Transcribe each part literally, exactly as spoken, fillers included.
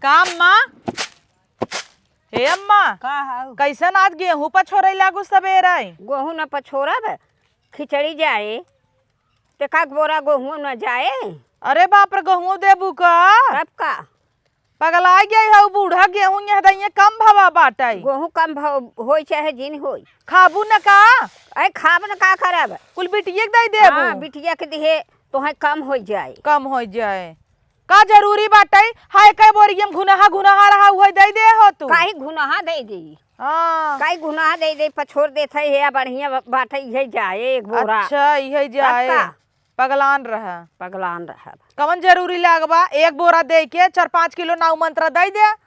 का अम्मा? हे अम्मा, का हौ? कैसन आज गेहूं पछोरे लागू सबेरे? गेहूं न पछोरब, खिचड़ी जाए, ते का बोरा गेहूं न जाए? अरे बाप रे, गेहूं देबू का? तब का? पगलाइ गई हौ बूढ़ा, गेहूं यह दइये कम भवा बाटै। गेहूं कम भव होई चाहे जिन होई। खाबू न का? अरे खाब न का करब? कुल बिटिया के दइ देबू? हाँ, बिटिया के दिहे तोहे कम होई जाए। कम होई जाए। का जरूरी बाटै? हाय, कई बोरियम घुनहा घुनहा रहा, उहे दइ दे हो तू। काहे घुनहा दइ दे? हाँ। काहे घुनहा दइ दे, पछोर देत है, या बढ़िया ब-, बाटै, इहे जाए एक बोरा। अच्छा, इहे तब जाए। का? पगलान रहा। पगलान रहा। कवन जरूरी लागबा? एक बोरा दे के चार पाँच किलो नाउ मंत्रा दइ दे।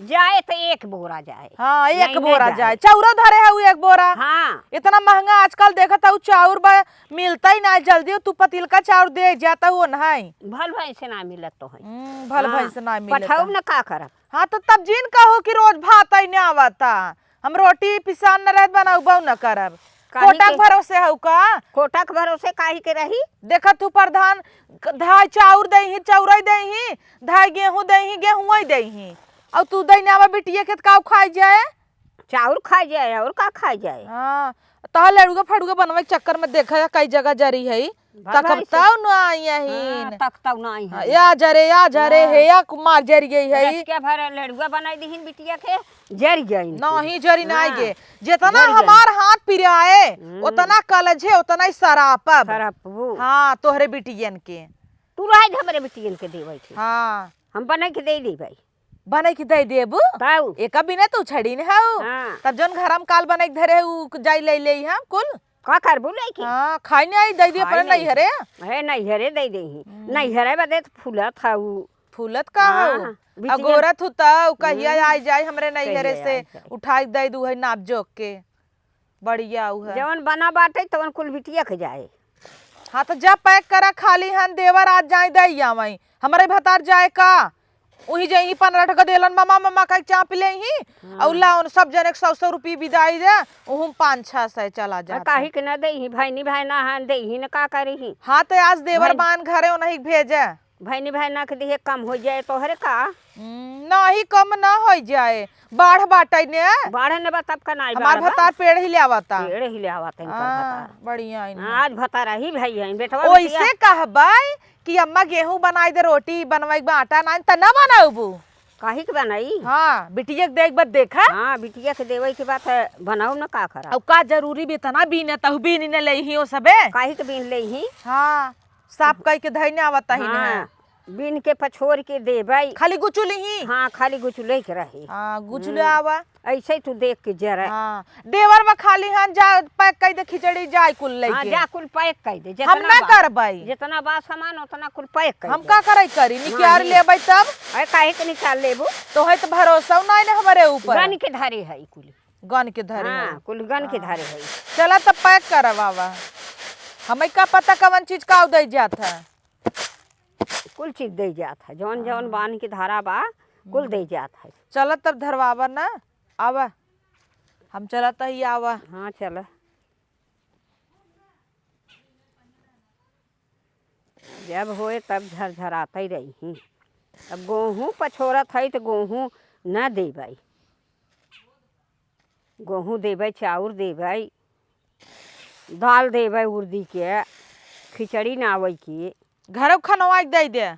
जाए त एक बोरा जाए। हाँ, एक नहीं, बोरा नहीं जाए। जाए। चाउरो धरे हऊ एक बोरा। हाँ। इतना महंगा आजकल देखत हऊ चाउर बा, मिलतै नाहीं जल्दी। तू पतिलका चाउर दे जात हऊ, नाहीं। भल भैंस ना मिलत तो है। हम्म, भल हाँ। भैंस ना मिलत। पठाउब न का करब? हाँ, तो तब जिन कहू कि रोज भात ही न आवता। हम रोटी पिसान न रहत बनउबउ न करब। काहे कोटा के के भरोसे हऊ का? कोटा के भरोसे काहे के रही? देखत तू प्रधान, धाय चाउर देही, चाउरई देही, धाय गेहूं देही, गेहूंई देही। अउ तू दइ न आवा बिटिया के त काउ खाइ जाए? चाउर खाइ जाए, और का खाइ जाए? हाँ, तहा लड़ुआ फड़ुआ बनवे के चक्कर में देखा कई जगह जरी है। भगवान तकब से। तउ न आई अहीन। हाँ, तक तउ न आई हाँ, है। या जरे, या जरे, हाँ। हे या कुमार जरि गई है। रचके भर लड़ुआ बनाई दीहिन बिटिया के, जरि गई। नहीं, जरि नाई हाँ। गे। जितना जरि गई। हमार हाथ पिराए, हम्म। उतना कलजे, उतना ही सरापब। सरापबू। हाँ, तोहरे बिटियन के। तू रहे दे हमरे बिटियन के देवे के। हाँ। हम बनाई के दे देबै। बनाई के दे देबू? तब। एका बिना तू छड़ी न हऊ। हाँ। तब जौन घर हम काल बनाई के धरे, उ जाई ले ले हम कुल। का करबू लइके? हाँ, खाई नहीं आई, दे दे खाई अपने नहीं। नैहरे। हे नैहरे दे देही। हम्म। नैहरे बदे त फूलत हऊ। फूलत का हऊ? हाँ, बिटिया। अगोरत हू त उ कहिया हम्म। आई जाई हमरे नैहरे कहिया से आई जाई। उठाई दे दू है नाप जोख के। बढ़िया उ है। जवन बना बाटे तवन कुल बिटिया के जाए। हाँ, त जा पैक करा, खाली हन देवर आज जाए दे आवई। हमरे भतार जाए का? उही जइही पन्द्रह ठो देलन, "ममा, ममा," कहि चाप लेही। हाँ। अउ लाउन सब जने के सौ सौ रुपये बिदाई दे, उहुम पाँच छह सौ चला आ, जात काहे है। के न देही? भैनी भाई ना हन, देही न का करिही? हाँ, त आज देवर भैन- बान घरे ओनही के भेजे। भैनी भाई ना के दिहे कम हो जाए तोहरे का? हम्म, नाही कम ना हो जाए, बाढ़ बाटे ने। बाढ़ ने बा तब का नाही हमार बाढ़ बा। भतार पेड़ ही ले आवता। पेड़ ही ले आवता इनकर हाँ, भतार। बढ़िया इनकर। हाँ, आज भतार ही भाई है, बेटवा ओइसे बिटिया। कहबै कि अम्मा गेहूं बनाई दे, रोटी बनवाई बा, आटा नाई त ना बनाउबू। काहे के बनाई? हाँ, बिटिया के देख बा देखा। हाँ, बिटिया के देवे के बात है, बनाऊ ना का करा। अब का जरूरी बे इतना बीने, तहु बीन न लेही ओ सबे। काहे के बीन लेही? हाँ, साफ कई के धई न आवता ही हाँ, न। बीन के पछोर के देबै। खाली गुचुली ही? हाँ, खाली गुचुले के रही। हाँ, गुचुले हम्म। आवा। ऐसे ही तू देख के जरा। हाँ, देवर बा खाली हन, जा पैक कई दे खिचड़ी, जाए कुल हाँ, लेके। जा कुल पैक कई दे, हम जितना ना बा, करबै। जितना बा सामान उतना कुल पैक कई हम दे। का करे करी, निकाल नहीं। लेबै तब। अरे काहे के निकाल लेबू? तोहे त भरोसा नाई न हमरे ऊपर। गन के धरे है कुल। गन के धरे हाँ, है। कुल गन के हाँ। धरे है। चला तब पैक करवावा। हमें का पता कवन चीज का दे जात है। कुल चीज दे जात है, जौन जौन हाँ। बान के धारा बा, कुल हम्म। दे जात है। चला तब धरवावा ना, आवा। हम चलत ही आवा। हाँ, चला। जब होए तब झरझराते रही। अब गेहूं पछोरत है त गेहूं न देबै। गेहूं देबै, चाउर देबै, दाल देबै उर्दी के, खिचड़ी नावै के। घरौ खनवा के दे दे।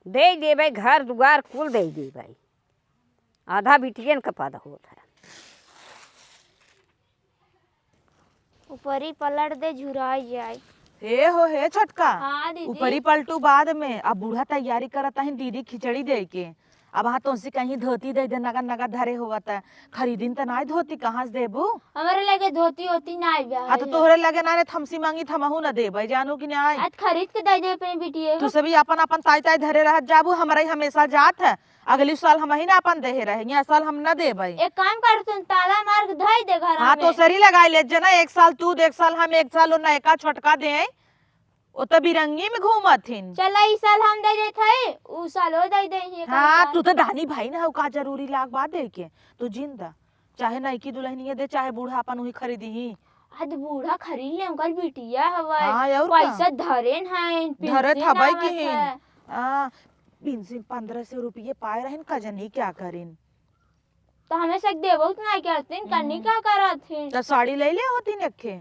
दे देबै, घर दुआर कुल दे देबै। आधा बिटियन के पद होत है। ऊपरी पलट दे झुराई जाए। हे हो, हे छोटका। हाँ, दीदी। ऊपरी पलटू बाद में, अब बूढ़ा तैयारी करत हईन दीदी खिचड़ी दे के। अब हाँ तोसी कहीं धोती दे दे, नगा नगा धरे होवत है। खरीदिन त नाई धोती, कहाँ से देबू? हमरे लगे धोती होती नाई बा। हाँ, तो तोहरे लगे नाई रे, थमसी मांगी, थमहू न देबै, जानू कि नाई? आज खरीद के दे दे अपने बिटिये तू को। सभी अपन अपन ताई ताई धरे रहत जाबू, हमरा ही हमेशा जात है। अगली साल हमही ना अपन देहे रहे, ये साल हम ना देबै। एक काम कर, तुम ताला मार के धई दे घर हाँ, में। तो सरी लगाई ले जना, एक साल तू दे, एक साल हम, एक साल ओ नयका छोटका दे, ओ त बिरंगी में घूमत हिन। चला, ई साल हम दे देत हई, उ साल ओ दे दे ही, एक हाँ, साल। तू त दानी भाई ना हो, का जरूरी लाग बा दे के, तू जिन दा, चाहे नयकी दुल्हनिया दे, चाहे बूढ़ा अपन उही खरीदी ही। आज बूढ़ा खरीद ले, उनकर बिटिया हवै, हाँ, और का? पैसा धरे न है, धरे पेंशन थबै आवत की हिन। है। हाँ, पेंशन पन्द्रह सौ रुपये पाए रहन, का जनी क्या करिन। तो हमें से देबो त नाहीं करतिन, कन्नी हम्म। का करत हिन? त साड़ी ले ले होतिन एक्खे।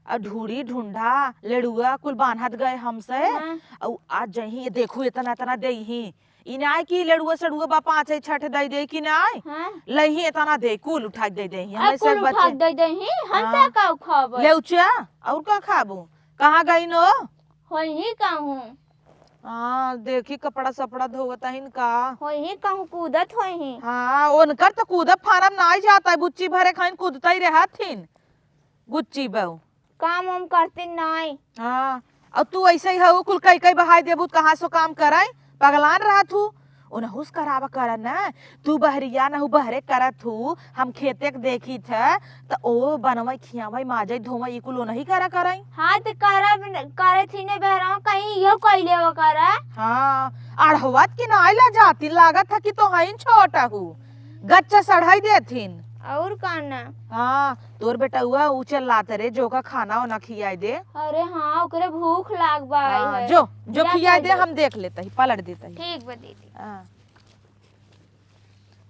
आ ढूढ़ी ढूंढा लेड़ुआ कुल बान्हत गए हमसे। हाँ। अउ आज जइहीं, ये देखू, इतना इतना देइहीं। ई नाहीं कि लेड़ुआ सेड़ुआ बा, पाँच है छठ दइ दे कि नाहीं? हाँ। लइहीं इतना दे, कुल उठा के दइ देइहीं। आ, हमें से कुल उठा बच्चे के दइ देइहीं, हम हाँ। का का खाबो? ले उचा, अउर का खाबो? कहाँ गइन ओ? होइहीं कहूँ। हाँ, देखी कपड़ा सपड़ा धोवत हइन का। होइहीं कहूँ कूदत होइहीं। हाँ, उनकर त कूदब फारम नाहीं जात है, बुच्ची भरे खाइन कूदत ही रहत हिन। गुच्ची बहू। काम वाम करती नाहीं। हाँ, अउर तू ऐसे ही हऊ, कुल कई कई बहाई देबू, त कहाँ से काम कराई? पगलान रहत हू। ओनहू से करावा करा न, तू बहरिया नहू बहरे करत हू, हम खेते के देखी थे, त ओ बनवई, खियावई, माजई, धोवई, ई कुल ओनही करा कराई। हाँ, त करब न, करे थी ने बहरावा, कहीं इहो कइले हो करा। हाँ, अढ़वत कि नाई ला जाती, लागत है कि तोहइन छोट हू, गच्चा सढ़ाई देथिन। अउर का ना? हाँ, तोर बेटउआ ऊ चिल्लात रे, जो का खाना ओना खियाई दे। अरे हाँ, ओकरे भूख लाग बा हाँ, है। जो, जो जा खियाई दे, दे। हम देख लेत ही, पलट देत ही। ठीक बा दीदी। हाँ।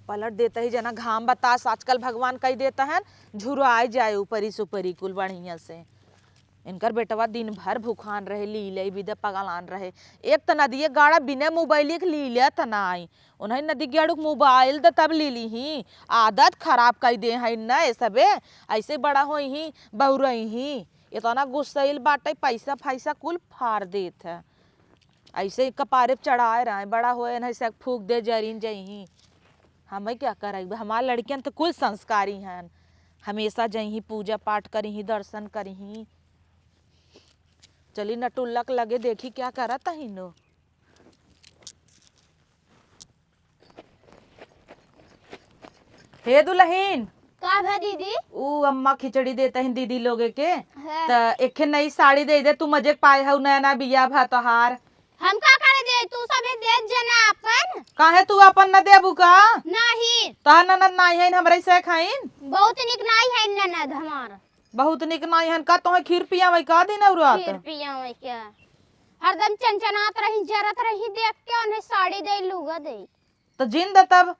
पलट देत ही, जना घाम बतास आजकल भगवान कई देत हन, झुराई जाए ऊपरी सुपरी कुल बढ़िया से। इनकर बेटवा दिन भर भूखान रहे, लीले बिदे पगलान रहे। एक त नदिये गाड़ा बिना मोबाइल के लीले त नाई। उन्हें नदी गाड़ू के मोबाइल द तब लीली ही। आदत खराब कई दे हैं न ए सबे। ऐसे बड़ा होई ही, बउरई ही। इतना गुस्सैल बाटे, पैसा फैसा कुल फाड़ देत है। ऐसे ही कपारे पे चढ़ाए रहे, बड़ा होए नहीं से फूक दे जरीन जइहीं। हमें क्या करब, हमार लड़कियन त कुल संस्कारी हन। हमेशा जइहीं, पूजा पाठ करिहीं, दर्शन करिहीं। चली नटुल्लक लगे देखी क्या करत ही नो। हे दुलहिन। का भा दीदी? ऊ अम्मा खिचड़ी देत हइन दीदी लोगे के। हाँ। त एक्खे नई साड़ी दे दे, तू मजे के पाए हऊ, नया नया बियाह भा तोहार। हम का करे दे, तू सबे दे जना अपन। काहे तू अपन न देबू का? नहीं। तोहार ननद नाई हइन, हमरे से खाइन। बहुत निक नाई हइन ननद हमार। बहुत निक नाई हइन का, तोहे खीर पियावई का दिन अउर रात? खीर पियावई का? हरदम चनचनात रही, जरत रही, देख के उन्हें साड़ी दे, लुगा दे। त जिन दे तब,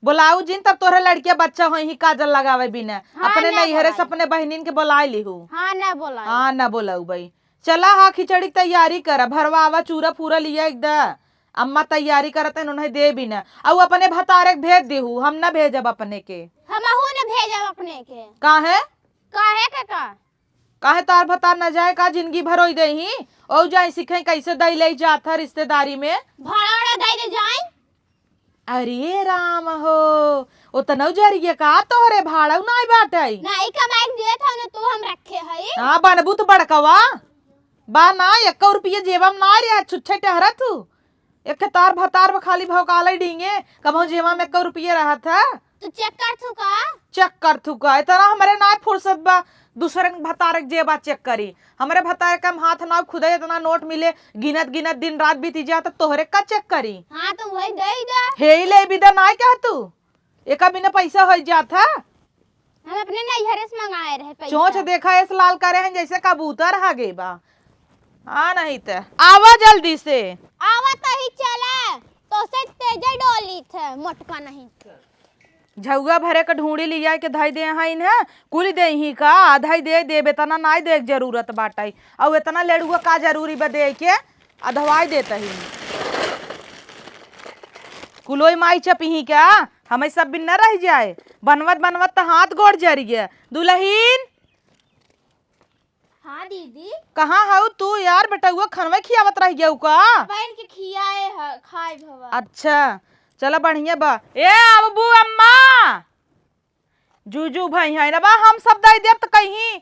बोलाऊ जिन तब, तोहरे लड़किया बच्चा होइहीं काजल लगावे बिना। हाँ, अपने ना नैहरे से बोलाई। अपने बहिनिन के बोलाइ लिहू। हाँ, ना बोलाई। हाँ, ना बोलाऊ बई। चला हा, खिचड़ी के तैयारी करा, भरवावा, चूरा पूरा लिया एक दा। अम्मा तैयारी करत हैं, उन्हें दे बिना। अउ अपने भतारे के भेज दिहू, हम ना भेजब अपने के। हमहू ना भेजब अपने के। काहे? काहे के का? काहे तार भतार न जाए का, जिंदगी भर ओई देही? ओऊ जाए सीखे कैसे दई ले जात है रिश्तेदारी में। भाड़ा ओड़ा दई दे जाए। अरे राम हो, ओतनऊ जरिए का तोहरे भाड़ऊ नाई बाटई? नाई कमाई के देत हऊ न तू हम रखे हई। हाँ, बनबू त बड़कवा। बा ना, एक्को रुपये जेबम ना रहे, छुच्छे टहरत हू। एक तार भतार में खाली भौकाले डींगे, कबहूँ जेबा में एक्को रुपये रहत है? तू check करत हू का? Check करत हू का? इतना हमरे ना फुर्सत बा, दूसरे के भतार के जेबा check करी। हमरे भतार के हम हाथ ना खुदे इतना नोट मिले, गिनत गिनत दिन रात बीती जात, तोहरे का check करी? हाँ, तो वही दे दे। हे ही ले बिदा ना कह तू, एका बिना पैसा हो जात है? हम अपने नैहरे से मंगाए रहे पैसा। चोंच देखा ऐस लाल करे हैं जैसे कबूतर हगे बा। हाँ, नहीं त आवा जल्दी से। आवा तही चले, तो से तेजे डोली थे, मोटका नहीं थे। झउआ भरे के ढूंढी लिया के धई दे हैं इन्हें, कुल देही का, आधा ही दे देबे, तना नाई दे के जरूरत बाटई। अउ इतना लेड़ुआ का जरूरी बा दे के, अधवाई देत ही। कुलोई माई चपिही का, हमें सब बिन न रह जाए। बनवत बनवत त हाथ गोड़ जरिए। दुलहिन। हाँ दीदी। कहाँ हऊ तू यार? बेटउआ खनवे खियावत रह गयू का? बहन के खियाए ह, खाए भवा। अच्छा, चला बढ़िया बा। ए अबू अम्मा, जूजू भाई है ना बा, हम सब दई देब त कहीं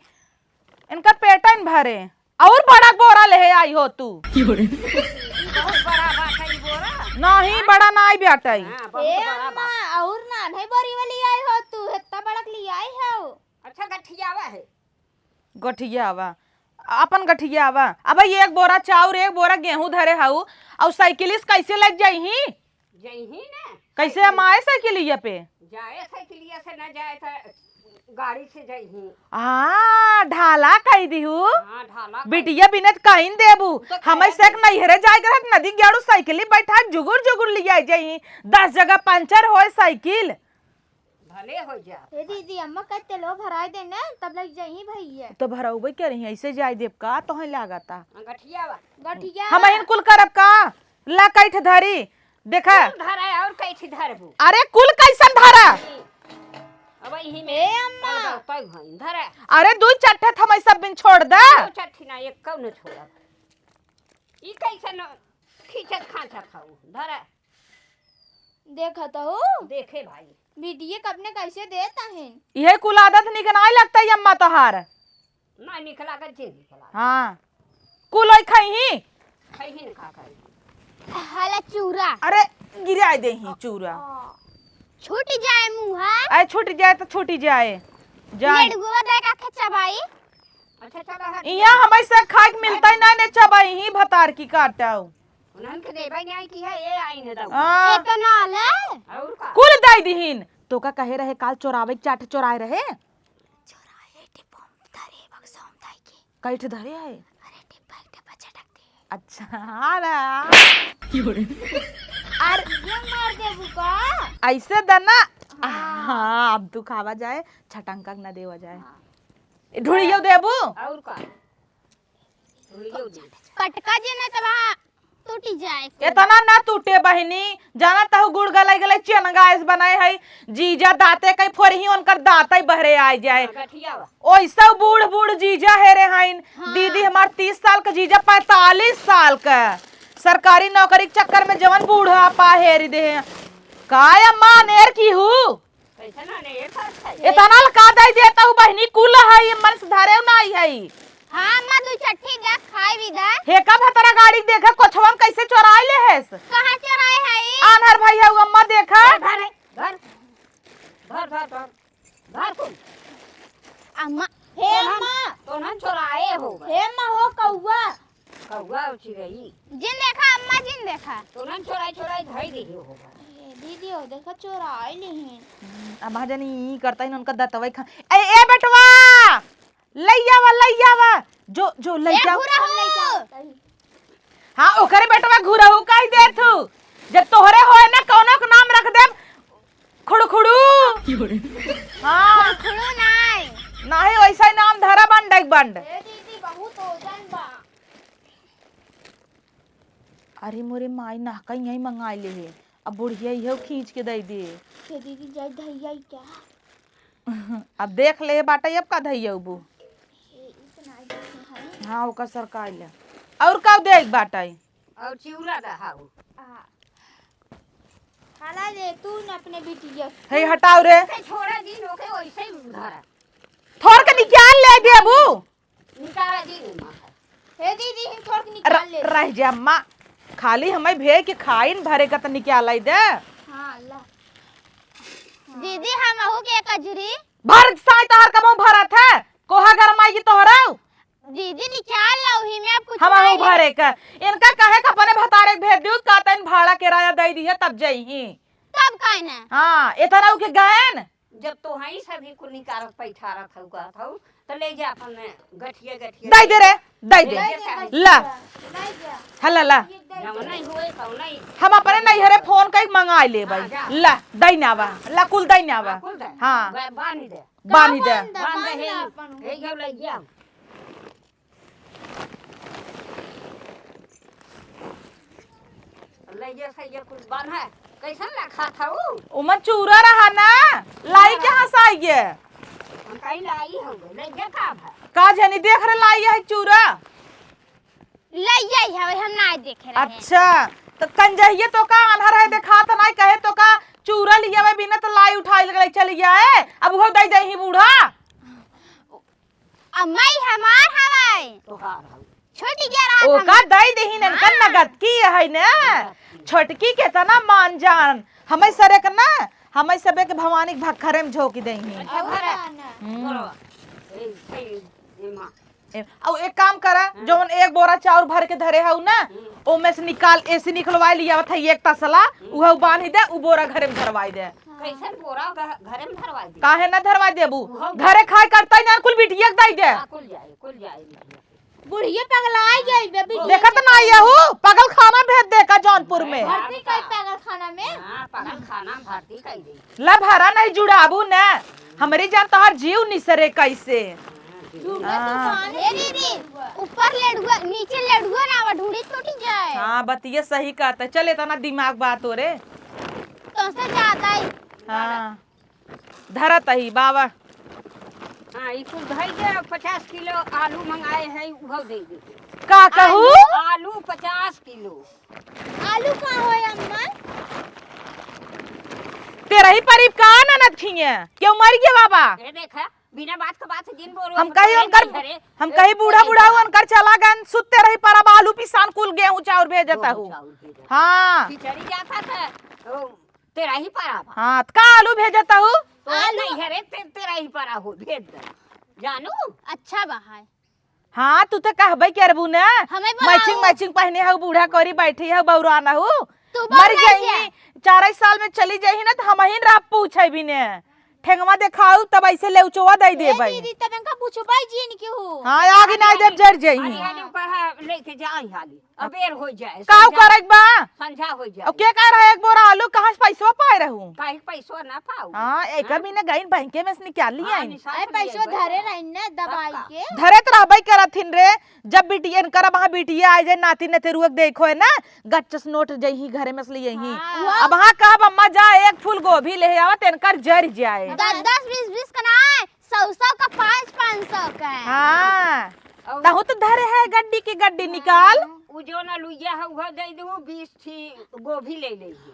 इनकर पेट न भरे। अउर बड़ा बोरा लेहे आई हो तू। बहुत बड़ा बात है ई बोरा। नहीं, बड़ा नाई बाटई। हाँ, बहुत ए बड़ा अम्मा, बात। अउर ना, नहीं बोरी वाली आई हो तू, इतना बड़क ली आई हो। अच्छा, गठियावा है। गठियावा। अपन गठियावा। अब एक बोरा चाउर, एक बोरा गेहूं धरे हऊ, अउ साइकिलिस कैसे लग जाई ही? जइही ना। कैसे हम आए साइकिलिया पे? जाए साइकिलिया से ना जाए त गाड़ी से जइही। हाँ, ढाला कहि दिहू। हाँ, ढाला कहि बिटिया बिनत कहिन देबू। तो हमें कहे से एक दे। नैहरे जाए के रहत, नदी गेड़ू साइकिल ही बैठा जुगुर जुगुर लिया जइही। दस जगह पंचर होए साइकिल। भले हो जा। ए दीदी, अम्मा कहे तेलो भराए देने, तब लग जइही भैया। तो भरउबे के रही, ऐसे जाए देब का, तोहे लागता? गठिया बा। गठिया। हम हिन कुल करब का? ला कैठ धरी, देखा। कुल धरा और कैठ धरबू। अरे कुल कैसन धरा? अब यही में ए अम्मा। और तय भइन धरा। अरे दुई चट्ठे थमई सब बिन छोड़ दे। दो चट्ठी ना, एक कौन छोड़ा? ई कैसन खींचत खांचत हऊ? धरा। देखत हऊ? देखे भाई। बिटिया कब ने कैसे देत हइन? इहे कुल आदत निक नाई लगता है अम्मा तोहार। ना निक लागत, जे निक लागत। हाँ। कुल ओई खइही। खइही न का करी। हला चूरा। अरे, गिराए देही चूरा। छूट जाए मुँहा। अरे, छूट जाए तो छूट जाए। जाए। लेडुआ दे का खेचा भाई। अच्छा, चलो, हट। इहाँ हमें से खाए के मिलता ही ना, ने चबाई ही भतार की काटाऊ। उन्हन के देबै नहीं कि है, ये आई न दऊ। हाँ। इतना ले। और का? कुल दई दिहिन। तो का कहे रहे, काल चोरावे के चाट चोराए रहे? चोराए डिब्बा में धरे, बक्सा में धई के। कैठ धरे है? अरे, डिब्बा, एक डिब्बा छटक दे। अच्छा, हाँ ना। अरे, ये मार देबू का? ऐसे द ना। हाँ। हाँ, अब तू खावा जाए, छटंका के ना देवा जाए। हाँ। ढुड़ियो देबू? और का? ढुड़ियो दे। पटका जे ना तब हाँ टूटी जाए। इतना ना टूटे बहिनी, जाना तहु गुड़ गलाई गलाई चेन गायस बनाए है। जीजा दाते कई फोरही उनकर दाते बहरे आए जाए। हाँ, गठिया बा। ओइसा बूढ़ बूढ़ जीजा हेरे हइन। हाँ। दीदी हमार तीस साल का जीजा पैंतालीस साल का। सरकारी नौकरी के चक्कर में जवन बूढ़ापा हेरी दे। का अम्मा अनेर की हूँ? कैसे ना ने, ये फर्क है। इतना ल का दई देता हूँ बहिनी, कुल है, ये मन सुधारे ना आई है। हाँ, अम्मा, दू चट्ठी दे, खाए भी दे। हे का भतरा गाड़ी देखा, कोछवा में कैसे चोराए ले हैस? कहाँ चोराए है? आन्हर भाई है, वो अम्मा देखा। धर, धर, धर, धर, धर, धर कुल। अम्मा, हे तोहन, अम्मा। तोहन चोराए हो। हे अम्मा, हो कौआ। कौआ और चिरई। जिन देखा अम्मा, जिन देखा। तोहन चोराए, चोराए धई दिही हो। ए, दीदी, हो देखा, चोराए लिहिन। हम्म, अब महाजनी ई करता ही ना, उनका दतवई खा। ए, ए बेटवा, लई आवा, लई आवा। जो, जो, लई ए, जाओ। घुरहू। हाँ, ओकरे बेटवा घुरहू कहि देत हूँ। जब तोहरे होए ना, कौनो के नाम रख देब, खुड़खुड़ू। हाँ। खुड़खुड़ू नाय। नाही, वैसा ही नाम धरा बंड, एक बंड। ए दीदी, बहुत वजन बा। अरे मोरे माई, नहका यहीं मंगाई ले है। अब बुढ़िया इहो खींच के दई दे। ए दीदी, जाई धैया ई क्या? अब देख ले बाटा, अब का धैया उबू? ए, इतना देखे है। हाँ, ओकर सरकार ले। और का देख बाटा? और चिउरा रहाऊ। आ, खाला ले तू न अपने बिटिया। हे हटाओ रे। ऐसे छोड़ा दिन ओके वैसे ही धरा। थोड़ के निकाल ले देबू। निकाला दिन माँ। हे दीदी, हम थोड़ के निकाल र-, ले। रह जा माँ। खाली हमें भेज के खाइन भरे का त निकाल दे। हाँ, ला। दीदी, हम अहू के कजरी। भर साई तोहर कबहूँ भरत है। कोहा गरमाई की तोहरा। दीदी, निकाल लो ही में, अब कुछ हम नहीं अहू है। भरे का। इनका कहे का अपने भतारे के भेज दियो, का तैन भाड़ा किराया दे दी है, तब जइही। तब काहे ना? हाँ, इतना उके गायन। जब तोहई सभी कुल निकारत पैठारत हऊ, कहत हऊ, त ले जा अपन गठिया, गठिया दे दे रे, दे दे। ले जा। ला। हाँ, ला, ला। जब नहीं होए, तब नहीं। हम अपने नैहरे फोन कई मंगाई लेबई। हाँ, जा। ला, दई ना बा। ला, कुल दई ना बा। हाँ, कुल दे। हाँ। बा-, बांध दे। बांध दे। बांध दे, बांध दे, बांध दे, हे, बांध दे। हे, यो ले जा। लइया सइया कुल बान्हा। कैसन ला खात हऊ? ओमन चूरा रहा ना, लाई कहाँ से आई है? हम कहीं लाई हऊ, लइया का भा? का जानी, देख रे, लाई है चूरा। लइया ही हवे, हम नाई देखे रहे। अच्छा, तो कंजहिया तो का आन्हर है, देखात नाई, कहे तो का चूरा लियावे बिना तो लाई उठाई ले चली जाए, अब उहो दई दे ही बूढ़ा। अम्मा, ई हमार हवै। तोहार हवै। छोटी के रात ओका हम दई देही न, इनकर हाँ। नगद की है न। नगद की। छोटकी केतना मान जान। हमें सरे के ना, हमें सबे के भवानी के भखरे में झोंकी देही। अच्छा, और भरा। ना। हम्म। बड़वा। ए, ए, ए, माँ। ए, अब एक काम करा, हाँ। जौन एक बोरा चाउर भर के धरे हऊ ना, हम्म। ओमे से निकाल, ऐसे निकलवाई लियावत है एक तसला, हम्म। उहऊ बांधी दे, उ बोरा घरे में धरवाई दे। हाँ। कैसन बोरा घ-, घरे में धरवा दे। काहे ना धरवा देबू? उहो घरे खाए करता ही ना, कुल बिटिया के दई दे। हाँ, कुल जाए, कुल जाए। बुढ़िया पगला गई बे, बिटिया देखत के ना यहू, पागल खाना भेज दे का जौनपुर में। भर्ती कई पागल खाना में? हाँ, पागल खाना में भर्ती कई दे। ला भरा नहीं जुड़ाबू ना, हमरी जान तोहार जीव निसरे कैसे। हाँ। ए दीदी, ऊपर लेडुआ, नीचे लेडुआ ना आवा, ढूंढी छूटी जाए। हाँ, बतिया सही कहता। चल, इतना दिमाग बात हो रे। तोसे ज्यादा ही। हाँ। धरत ही बाबा। हाँ, ई कुल धई दे, पचास किलो आलू मंगाए है, उहो दे दे। का कहू? आलू, आलू पचास किलो। आलू का होय अम्मा? तेरही परीब का ननद खिए? केहू मर गया बाबा? ए देखा, बिना बात का बात दिन बोलो, हम कहीं उनकर, हम कहीं बूढ़ा बूढ़ा उनकर चला गन, सुत्ते रही परब आलू पिसान कुल गेहूं चाउर भेजत हूँ। हाँ। खिचड़ी जाता था, ओ, तेरही परब। हाँ, त का आलू भेजत हूँ? तो आलू नहीं है रे, ते-, तेरही परब हो, भेज दे। जानू? अच्छा बा है। हाँ, तू तो कहबे करबू ना। हमें बोलाऊ। Matching, matching पहने हऊ, बूढ़ा करी बैठी हऊ, बौरान हऊ। तू मर जाई, चार साल में चली जाई ना, त हमहिन रह पूछे भी ने। ठेंगवा देखाऊ, तब ऐसे लेउचवा दे ए देबै। दीदी, तब इनका पूछबाई जिन केहू। हाँ, आगे नहीं देब, जर जाई। हाली, हाली, ऊपर हा-, लेके जाई हाली। अबेर हो जाए, काऊ संझा, करक बा? संझा हो जाए। अब के कह रहा है, एक बोरा आलू कहाँ से पैसवा पाए रहू? काहे के पैसवा ना पाऊ? हाँ, एक हाँ? महीने गइन बैंके में से निकाल लिया हाँ, है। निशान अरे, से पैसवा लिया धरे है। रही ना, दबाई तब का? के। धरे त रहबे करथिन रे, जब बिटिया इनकर वहाँ बिटिया आ जाए, नाती नतेरुआ के देखो है ना, गच्चस नोट जइही घरे में से लियही। हाँ। अब हाँ कहब, "अम्मा जा एक फूल गोभी ले आवा, तेनकर जर जाए।" दस दस, बीस बीस का ना, सौ सौ का, पाँच पाँच सौ का। हाँ। और तहु तो धरे है गड्डी की गड्डी निकाल। उ जो ना लुइया है, उहो दे दू, बीस ठी गोभी ले लेही,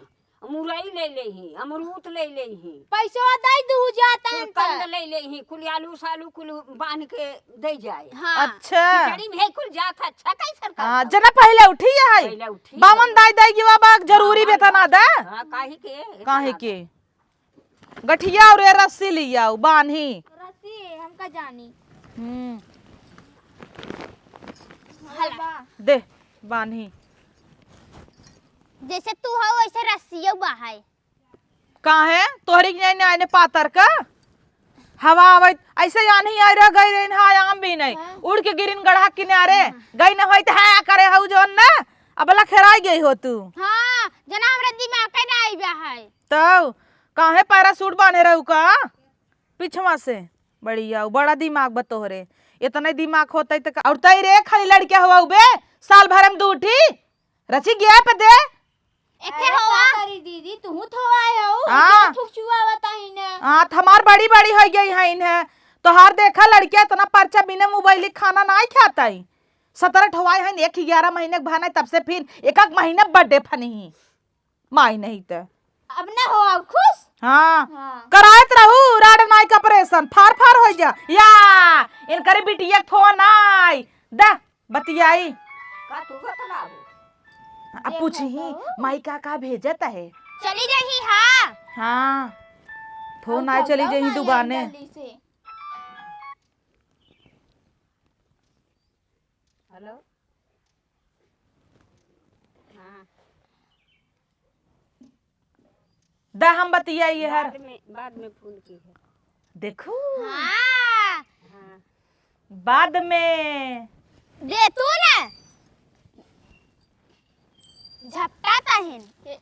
मुरई ले लेही, अमरूद ले लेही। पैसवा दे दू जाता है कुल कंद ले लेही, कुल आलू सालू कुल बांध के दे जाए। हाँ। अच्छा। खिचड़ी में है कुल जात है, अच्छा कैसन हाँ, करता? जना पहले उठी है। पहले उठी बावन है। दाई दाई की बाबा जरूरी बावन बेतना दा। हाँ, काहे के? काहे के? गठिया और ये रस्सी लियाऊ, बान्ही। रस्सी हमका जानी। हम्म। हला। दे, बान्ही। जैसे तू हो, वैसे रस्सियो बा है। काहे? तोहरी के नहीं आने पातर का? हवा आवत, ऐसे आन्ही आए रह गई रही, हाँ, आम भी नहीं। हाँ। उड़ के गिरिन गढ़ा किनारे, हाँ। गई न होई त है करे हऊ जौन ना, अबला खेराई गई हो तू। हाँ, जना हमरा दिमाग के ना आई बा है। तौ काहे पैराशूट बांधे रहू का? पिछवा से। बढ़िया, बड़ा दिमाग बा तोहरे। इतना दिमाग होता है तो का? और तई रे, खाली लड़किया हुआ बे, साल भर में दू ठी रची गया पे दे। एके अरे होवा। का करी दीदी, तू थोवा हो, हाँ। जो थुक चुआ बताई ने। हाँ, त हमार बड़ी बड़ी हो गई है इन्हें। तोहार देखा लड़किया इतना पर्चा बिना मोबाइल खाना ना खाता है। सत्रह ठोवाए हैं, एक ग्यारह महीने के बहाना है, तब से फिर एक एक महीने बर्थडे फनी। माई नहीं त। अब ना हो, अब खुश? हाँ। हाँ। करायत रहू राड नाई का ऑपरेशन, फार फार हो जा। या, इनकरे बिटिया के फोन आई। दा, बतियाई। का तू बतलाबू? अब देखो पूछी, तो। माई का का भेजत है? चली जाही, हाँ। हाँ। फोन अब आए, चली जाही दुबाने। जल्दी से। हेलो। हाँ। दा हम बतियाई हर। बाद में, बाद में फोन की है। देखू। हाँ। हाँ। बाद में। दे तू ना। झपटा ताहिन। हे,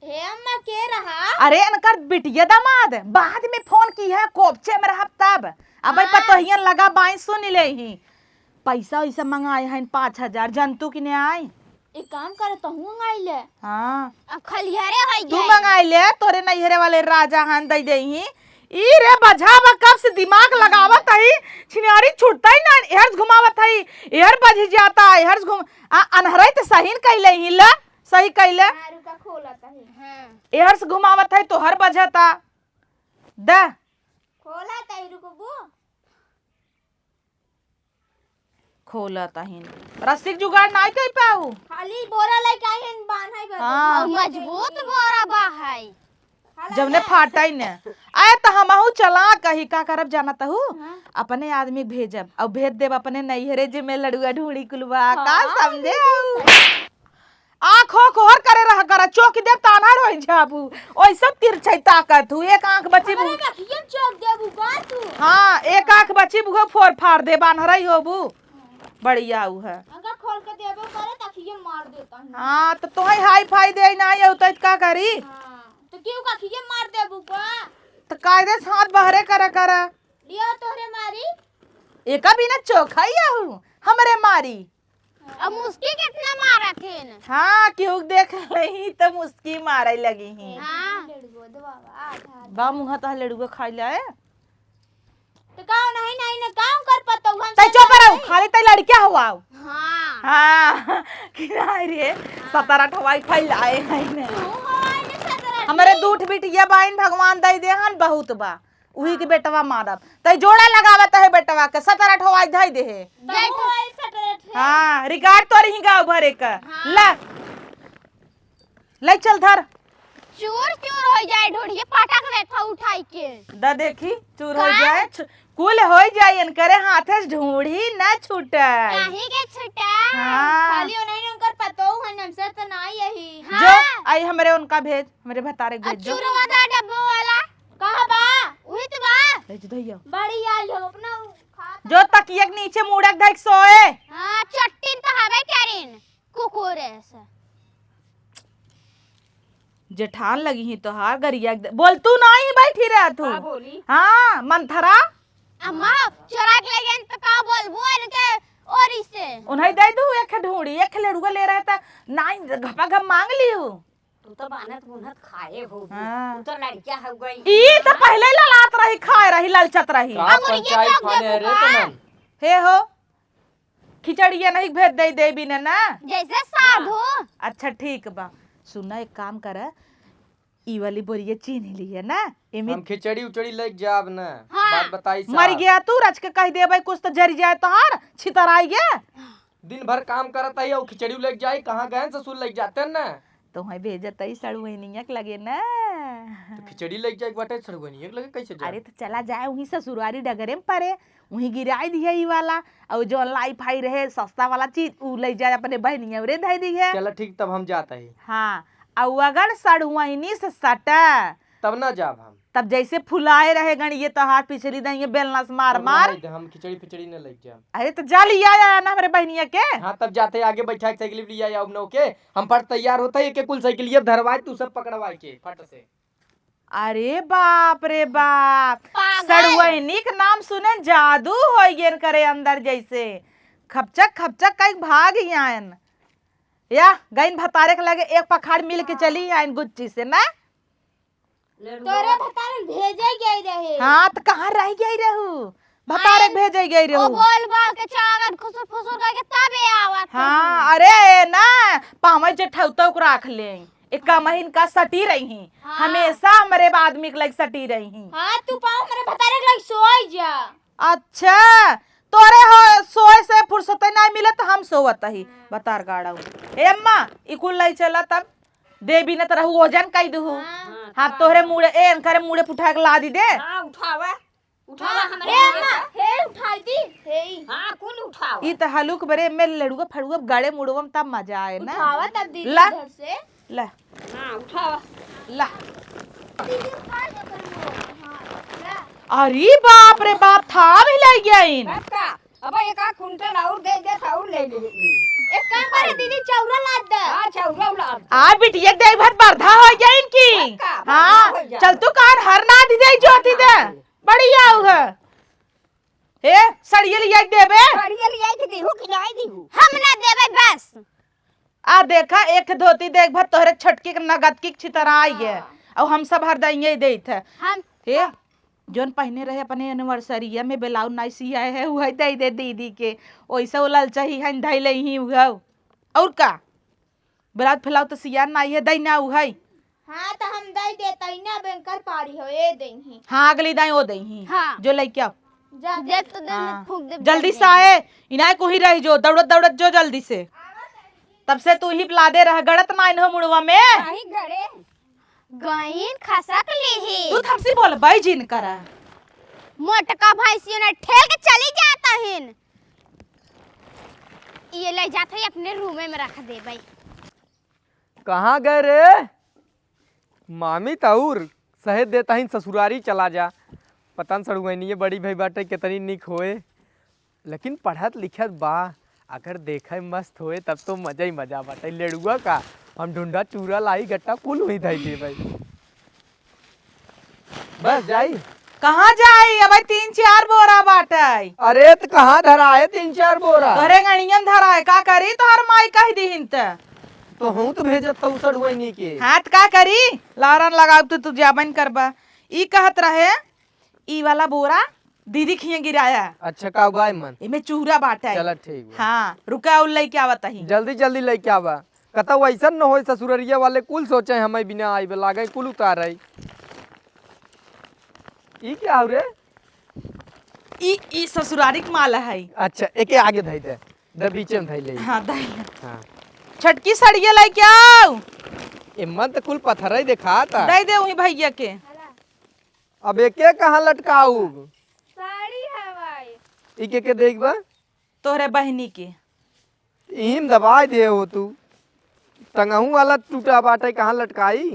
हे अम्मा के रहा? अरे अनकर बिटिया दामाद, बाद में फोन की है, कोपचे में रहब तब। अब हाँ। पतोहियन लगा बाई सुन ले ही। पैसा वैसा मंगाए हैं पाँच हजार, जंतु किने आए। एक काम कर, तहूँ मंगाई ले। हाँ। अब खलिहरे होई तू गए। मंगाई ले, तोरे नैहरे वाले राजा हन दे दे ही। ई रे बझा बा, कब से दिमाग लगावत हई, छिनारी छूटता ही ना, एहर से घुमावत हई, एहर बझी जाता, एहर से घुम-, आ, अनहरई त सही न कइले ही, ले, सही कइले। हाँ, रुका, खोलत हई। हाँ। एहर से घुमावत हई, तोहर बझता। दे। खोलत हई, रुकबू। खोलत हईन। रस्सी के जुगाड़ नाई कई पाऊ। खाली बोरा लइके आई हन, बान्हई बदे। हाँ। मजबूत बोरा बा है। जवने फाटई ने। आए त हमहू चला कही, का करब जानत हू? हाँ। अपने आदमी भेजब, अब भेज देब अपने नैहरे जे में लड़ुआ ढूंढी कुलवा, का हाँ, समझे दीदी, हऊ? सही। आँख हो कोहर करे रहा करा, चौकी देब त आन्हर हो जाबू, ओइसे तिरछै ताकत हू, एक आँख बची बू। अरे, अखियन चोक देबू का तू? हाँ, एक आँख बची बू, फोर फार दे, बान्हरई होबू। बढ़िया उ है। अगर खोल के देबो करे, त अखिये मार देता हूँ। हाँ, त तोहई हाई फाई दे ना आयो, त का करी? हाँ, त क्यों का अखिये मार देबू का? त कायदे से हाथ बहरे करा करा। लियो तोहरे मारी। एका बिना चोखा ही आहू, हमरे मारी। अब मुस्की कितना मारत है न? हाँ, क्यों देख लही त मुस्की मारे लगी ही। हाँ। लड़ुआ दो बाबा, आधा, आधा। बा मुँह त लड़ुआ खाई लाए। त का नहीं, नहीं, न का कर पतऊ हम तै सब चुप रहो, नहीं। खाली तै लड़किया हो आओ। हाँ। हाँ, कि नहीं रे, हाँ। सतरा ठवाई फैलाए हैं ने। तू हो आए ने सतरा हमरे ठी। दूठ बिटिया बाइन भगवान दई दे हन, बहुत बा। उही के हाँ। बेटवा मारब। तै जोड़ा लगावत है बेटवा के, सतरा ठवाई धई दे है। तू हो आए सतरा ठी। हाँ, रिकॉर्ड तोर ही गाँव भरे का। हाँ। ला। ले चल धर। चूर चूर होइ जाए ढोढ़िया, पटक देत हौ उठाई के। द देखी, चूर होइ का? जाए, छु-, कुल होइ जाए, इनकरे हाथे से ढोढ़ी न छूटे। काहे के छूटे? हाँ। खाली ओनही उनकर पतोह हन, हमसे त नाई यही। हाँ। जो, आई हमरे उनका भेज, हमरे भतारे के अब भेज जो। चूरवा दा डब्बो वाला। कहाँ बा? उही त बा। ले जो धइया। बड़ी आई हो, अपना उ खा जो तकिया के नीचे मुड़क धइक सोए। हाँ, चट्टिन त हवे करिन। कुकुर ऐसा। जेठान लगी ही तोहार गरिया के दे-, बोल तू नहीं बैठी रह तू। का बोली? हाँ, मंथरा। अम्मा, चोरा के ले गए त का बोलबू इनके ओरी से? उन्हें दे दू एक ढूंढी, एक लड़ुआ ले रहे त नाई घपा घप मांग लियो। तू तो बानत बुनत खाए हो। हाँ। तू तो लड़किया हो गई। ई तो पहले ही ललात रही, खाए रही, ललचत रही। का अंगुरिया पंचायत चौक फाने देबू रे का? तनन? हे हो, खिचड़िया नहीं भेज दे देबी ने ना। जैसे साधु। अच्छा ठीक बा, सुना एक काम कर, ई वाली बोरिया चीन्ह लिहे ना, एमे हम खिचड़ी उचड़ी लेके जाब ना। हाँ। बात बताई मर साहब। गया तू, रच के कह देबै कुछ तो जरि जाए तोहार, छितराई गया। दिन भर काम करत आई और खिचड़ी लेके जाई, कहाँ गए ससुर लेके जाते ना। तोहई भेजत आई सड़ुआइनिया के लगे ना। तो खिचड़ी लेके जाए के बाटे, सड़ुआइनिया के लगे कैसे जाए? अरे तो चला जाए वहीं ससुरारी डगरे में परे, वहीं गिराई दिहे ई वाला, और जो लाई फाई रहे सस्ता वाला चीज, उ ले जाए अपने बहनिया रे धई दिहे। चला ठीक, तब हम जात हई। हाँ, और अगर सड़ुआइनी से सटा, तब ना जाब हम। तब जैसे फुलाए रहे गणिये तोहार पिछली दइये बेलना से मार तब मार। नहीं दे, हम खिचड़ी पिचड़ी न लेके जाब। अरे तो जा लिया आया ना हमरे बहनिया के। हाँ, तब जाते आगे बैठा के साइकिल लिया आया, अब नौ के हम फट तैयार होता है, एक एक कुल साइकिल ये धरवाए, तू सब पकड़वाए के फट से। अरे बाप रे बाप, पागल। सड़ुआइनी के नाम सुने जादू होइ गेन करे अंदर जैसे। खपचक खपचक कई भाग ही आयन। या गइन भतारे के लगे एक पखाड़ मिल के चली आयन गुच्ची से ना। तोरे भतारे भेजे गई रहे। हाँ, त कहाँ रह गई रहू? भतारे आयन भेजे गई ओ रहू। बोल बाल के चागन खुसुर फुसुर करके तबे आवत हाँ, हूँ। अरे ना, पावे जे ठौतौ के राख ले। एक महीन का सटी रही। हाँ। हमेशा हमरे आदमी के लगे सटी रही। हाँ, तू पाँव हमरे भतारे के लगे सोई जा। अच्छा, तोरे हो सोए से फुर्सत नहीं मिले तो हम सोवत ही। बतार गाड़ा। ए अम्मा, ई कुल लाई चला तब। देवी न तरह ओजन कई दू। हाँ। हाँ, तोहरे मुड़े, ए, एनकरे मुड़े पुठा के लादी दे। हाँ, उठावा। उठावा हाँ, हमरे हे मुड़े अम्मा, का। हे उठाई दी, हे। हाँ, कुल उठावा। ई त हलुक बरे में लड़ुआ फड़ुआ गड़े मुड़वा में तब मजा आए ना। उठावा तब दीदी ला। घर से। ला। हाँ, उठावा। ला। दीदी उठा ले कर लो। हाँ, ला। अरे बाप रे बाप, थाह भी लग गया इन। बस का? अब एक आध कुंटल और दे दे, तो और ले ले। एक काम करे दीदी, चौरा लाद दे। हाँ, चौरा लाद दे। आ बिटिया के देख भर बरधा हो गया इनकी। बस का, बरधा हाँ, हो गया। चल तू कान हर ना दी दे, जोती दे। बढ़िया हुआ। हे, सड़िया लिया के देबे? सड़िया लिया के देहू कि नहीं देहू? हम ना देबे बस। आ देखा, एक धोती देख भर तोहरे छोटकी के नगद की छितराई है। हाँ। और हम सब हर दइये देत है। हम हे, जोन पहिने रहे अपने एनिवर्सरिया में ब्लाउज नाई सियाए है, उहै दे दे दीदी के। ओइसे वो ललचही है, धई लई ही उहौ। और का? ब्लाउज फ्लाउज तो सियान नाई है, दई ना उहै। हाँ, तो हम दई देतई ना, बैंकर पारी हो, ए दई ही। हाँ, अगली दाई ओ दई ही। हाँ। जो लइके आओ। जा दे। देख तो दे, हाँ। फूंक दे, जल्दी दे। से आए, इनाय को ही रही जो, दौड़त दौड़त जो जल्दी से। तब से तू ही लादे रह, गड़त नाइन हो मुड़वा में। काहे गड़े? गईन खसक लीही। तू थपसी बोल, बाई जिन करा। मोटका भैंसियों ने ठेल के चली जाता हिन। ये ले जाते ही अपने रूमे में रख दे भाई। कहाँ गए रे? मामी त अउर सहेज देत हीं ससुरारी चला जा। पता न सड़ुआइनिये बड़ी भई बाटे, केतनी निक होए, लेकिन पढ़त लिखत बा। अगर देखइ मस्त होए तब तो मजा ही मजा बाटे। लेड़ुआ का हम ढुंढा चूरा लाई गट्टा कुल हुई धई देबइ। बस जाई। कहाँ जाई? अबे तीन चार बोरा बाटे। अरे त कहाँ धराए तीन चार बोरा? तोहरे गणियन धराए, का करी तोहर माई कहि दिहिन त? तो हूँ तो भेजत हूँ सड़ुआइनी के। हाँ त का करी? लारन लगाउब त तू जाबन करबा। ई कहत रहे, ई वाला बोरा दीदी खिया गिराया। अच्छा, का उगाए मन? एमे चूरा बाटे। चला ठीक बा। हाँ, रुका अउर लइके आवत ही। जल्दी जल्दी लइके आवा। कतउ अइसन न होए ससुररिया वाले कुल सोचे हमइ बिना आइबे, लागइ कुल उतारइ। ई का हउ रे? ई, ई ससुरारी क माला हइ। अच्छा, एके आगे धइ दे। द बीचे में धइ ले। हाँ, धइ ले। हाँ। छोटकी सड़िया लइके आउ। एमन त कुल पथरइ देखाता। दइ दे उही भइया के। अब एके कहाँ लटकाउब? साड़ी हवइ। ई के के देख बा? तोहरे बहिनी के। इहिम दबाइ दे हो तू। टंगहू वाला टूटा बाटे, कहाँ लटकाई?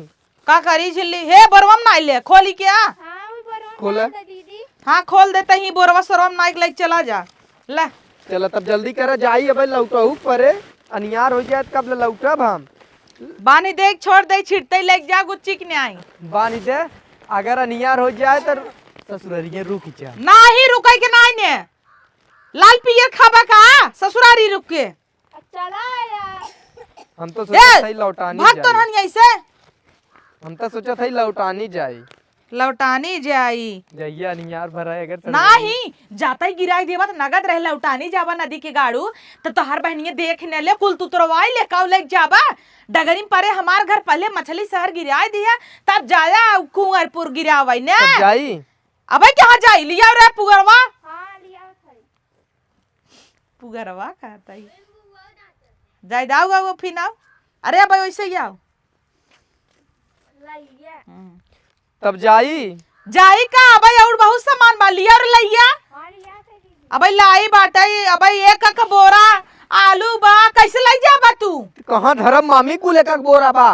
का करी झिल्ली? हे, बोरवा म नाहीं ले, खोली क्या? हाँ, वो बोरवा खोला। खोल दे दीदी। हाँ, खोल देते ही बोरवा सोरवा म नाहीं ले चला जा। ले। चला तब जल्दी करा, जाई अबे लौटहू परे, अनियार होइ जाए त कब ले लौटब हम? बान्हि दे, छोड़ दे, छिटते लेके जा, गुच्ची के न्याय। बान्हि दे, अगर अनियार होइ जाए त ससुररिये रुकि जा। नाहीं रुकइ के नाहीं ने। लाल पियर खाबा का ससुरारी रुक के? चला यार। हम तो ए, सोचत हई लौटानी भाग तो जाई। नहन यहीं से। हम तो सोचत हई लौटानी जाई। लौटानी जाई। जहिया अनियार भराए अगर सर नाहीं, जाता ही गिराई देबा त नगद रहे लौटानी जाबा नदी के गाड़ू, त तोहार बहनिया देख न ले, कुल तू तोरवाई ले, काऊ लेके जाबा? डगरी में परे हमार घर, पहले मछली शहर गिराई दिया, तब जाया कुंवरपुर गिरावई ने। तब जाई। अबे कहाँ जाई? लिया रे पुगरवा। हाँ, लिया था। पुगरवा कहता ही। जाए दाऊ आओ फिर आओ। अरे अबे वैसे ही आओ। लइया। हम्म। तब जाई। जाई का? अबे और बहुत सामान बा, लिया और लइया। हाँ, लिया था दीदी। अबे लाई बाटे, अबे एक एक बोरा आलू बा, कैसे लइ जाबा तू? कहाँ धरब मामी कुल एक एक बोरा बा?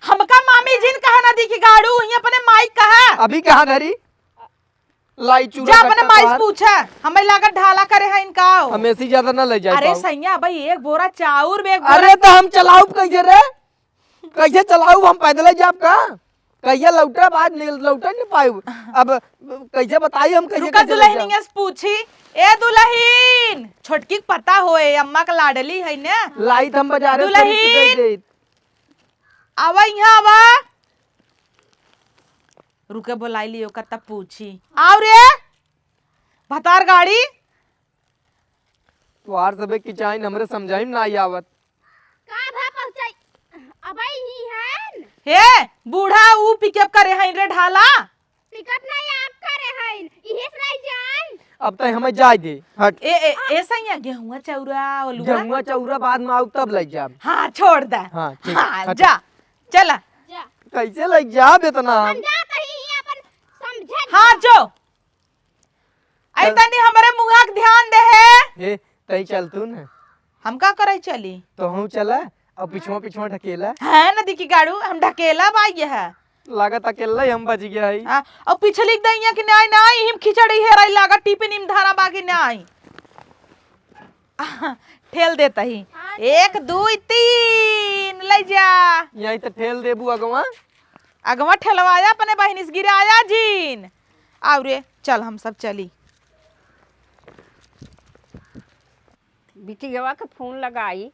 हमका मामी जिन कहा ना दिखी गाड़ू, वहीं अपने माई कहा। अभी कहाँ धरी? लाई चूरा जा अपने कट्टा माई से तोहार। पूछा, हमें लागत ढाला करे हैं इनका। हम ऐसी ज्यादा ना ले जाए अरे पाऊ। सैया, भाई एक बोरा चाउर बे, एक बोरा अरे तो हम चलाउब कैसे रे? कैसे चलाउब? हम पैदल ही जाब का? कहिया लौटब? आज नहीं, लौटे नहीं पाउब। अब कैसे बताई हम कैसे, रुका कैसे ले जाब? दुल्हनिया से पूछी, ए दुल्हन, छोटकी के पता होए, अम्मा के लाडली है ना? लाई त हम बाजारे से खरीद के दे दुल्हन, देत। आवा यहाँ आवा। रुके बोलाई लियो का तब पूछी। आव रे, भतार गाड़ी। तोहार सबे किचाइन हमरे समझाई में ना आवत। का भा पहुँचाई? अबे ही हन। हे, बूढ़ा ऊ पिकअप करे हइन रे ढाला। पिकअप नहीं आप करे हइन। इहे से रह जान। अब तय हमें जाए दे। हट। ए, ए, ए सैया, गेहुआ चौरा, ओलुआ। गेहुआ चौरा बाद में आऊ तब लइ जाब। हाँ, छोड़ दे। हाँ, ठीक। हाँ, हट। जा। चला। जा। कैसे लइ जाब इतना? हम जात ही अपन समझे हाँ, जा। जो। आई चल। तनी हमरे मुँहा के ध्यान दे हे। हे, तई चल तू न। हम का करे चली? तोहू चला, अउ पिछुआ, पिछुआ ढकेला। हाँ, नदी की गाड़ू, हम ढकेला बाई है। लागत अकेला ही हम बच गया है। आ, अउ पिछली दइया के नाई, नाई, हिम खिचड़ी हेराई लागत, टिफिन हिम धारा बागी नाई। ठेल देता ही। हाँ, एक, दुई, तीन, लइ जा। यहीं त ठेल देबू अगवा। अगवा ठेलवाया अपने बहिनी से गिराया जिन। आउ रे, चल हम सब चली। बिटियवा के फोन लगाई,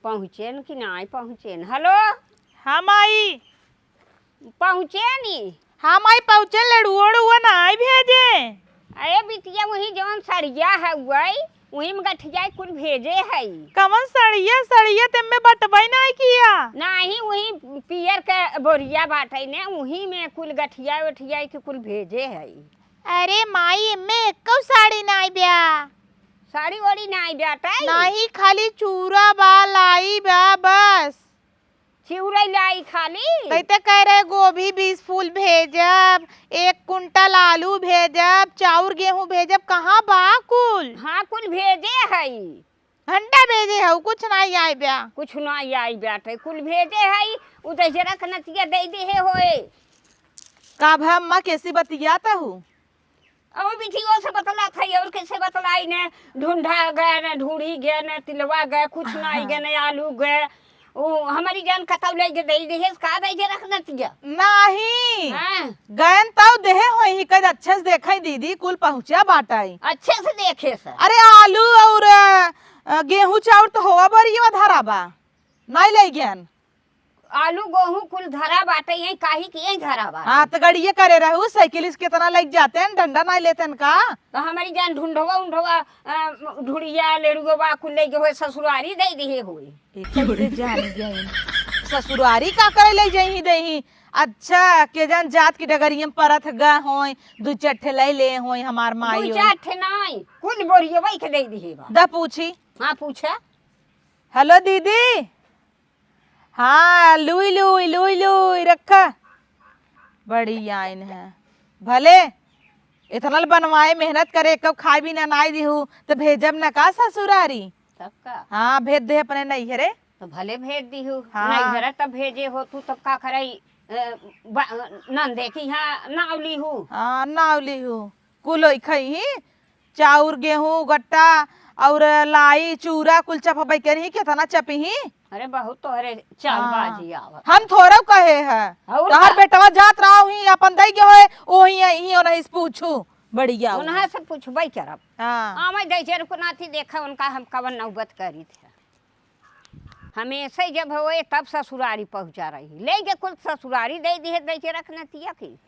पहुँचेन कि नाई पहुँचेन। हेलो। हाँ माई। पहुँचेनी? हाँ माई, पहुँचेन, लड़ुआ उड़ुआ नाई भेजे। अरे बिटिया, वही जौन सड़िया है वही, वही में गठिया कुल भेजे है। कवन सड़िया? सड़िया ते में बटबई नाई किया। नाही, वही पियर के बोरिया बाटे ने, वही में कुल गठिया उठिया के कुल भेजे है। अरे माई, एमे एक्कौ साड़ी नाई ब्या। साड़ी ओड़ी नाई ब्याटै? नाही, खाली चूरा बा, लाई बा, बस। चिउरै लाई खाली? तैते कह रहे गोभी बीस फूल भेजब, एक कुंटल आलू भेजब, चाउर गेहूं भेजब, कहाँ बा कुल? हाँ, कुल भेजे हई। घंटा भेजे हऊ, कुछ नाई आई ब्या। कुछ नाई आई ब्याटे, कुल भेजे हई, उ दहिजरा के नतिया दे दिहे होए। का भा अम्मा, कैसी बतियात हऊ? अउ बिटियो से बतलात हई, और कैसे बतलाई ने, ढूंढा गए ने, ढूंढी गए ने, तिलवा गए, कुछ नाई गए ने, आलू गए, उ हमरी जान कतौ ले के दे दिहे, का दे के रख नतिया? नाही। हाँ। गयन तौ देहे होई ही, कद अच्छे से देखई दीदी, कुल पहुँचा बाटई। अच्छे से देखे से। अरे आलू और, अ, गेहूं चाउर तो होवा बरियवा धरा बा, नाई ले गयन। आलू गोहूं कुल धरा बाटे, यही काहे कि यही धरा बाटे। हाँ, तो गड़िए करे रहू, साइकिल से कितना लग जाते हैं, डंडा नाई लेते हैं का? तो हमरी जान ढूंढवा उंढवा, अ, ढुड़िया, लेड़ुआ कुल ले गए होए, ससुरारी दे दिहे होए। एक से जान गए। ससुरारी का करे ले जाई ही देही? अच्छा, के जान जात की डगरिया में परत गा होई, दू चार ठे ले ले होई हमार माई दुई होई। चार ठे नाई, कुल बोरियो बाई के दे दिहे बा। दा पूछी। हाँ, पूछा। हेलो दीदी। हाँ, लुई, लुई, लुई, लुई, रखा। बड़ी आइन है। भले, इतना ल बनवाए, मेहनत करे, कब खाए भी ना नाई दिहू, तो भेजब ना का ससुरारी? तब का? हाँ, भेज दे अपने नैहरे। तो भले भेज दिहू। हाँ। नैहरे तब भेजे हो तू, तब का करई, अ, बा-, नंदे की हाँ नाव लिहू। हाँ, नाव लिहू। कुल ओई खइही, चाउर, गेहूं, गट्टा और लाई, चूरा, कुल चपबई करिही, केतना चपिही। अरे, बहुत तोहरे चालबाजी हाँ। आवत। हम थोड़ो कहे है। और तोहर का? बेटवा जात रहा ही, अपन दई के होए, ओही, ही, ओनही से पूछू, बढ़िया ओनहा हुआ। से पूछबई करब। हाँ। आवे दे जे रुकनाथी, देखा उनका हम कवन नौबत करी थे। हमेशा जब होए, तब ससुरारी पहुँचा रही। ले के कुल ससुरारी दे दिहे, दे के रखना तिया की।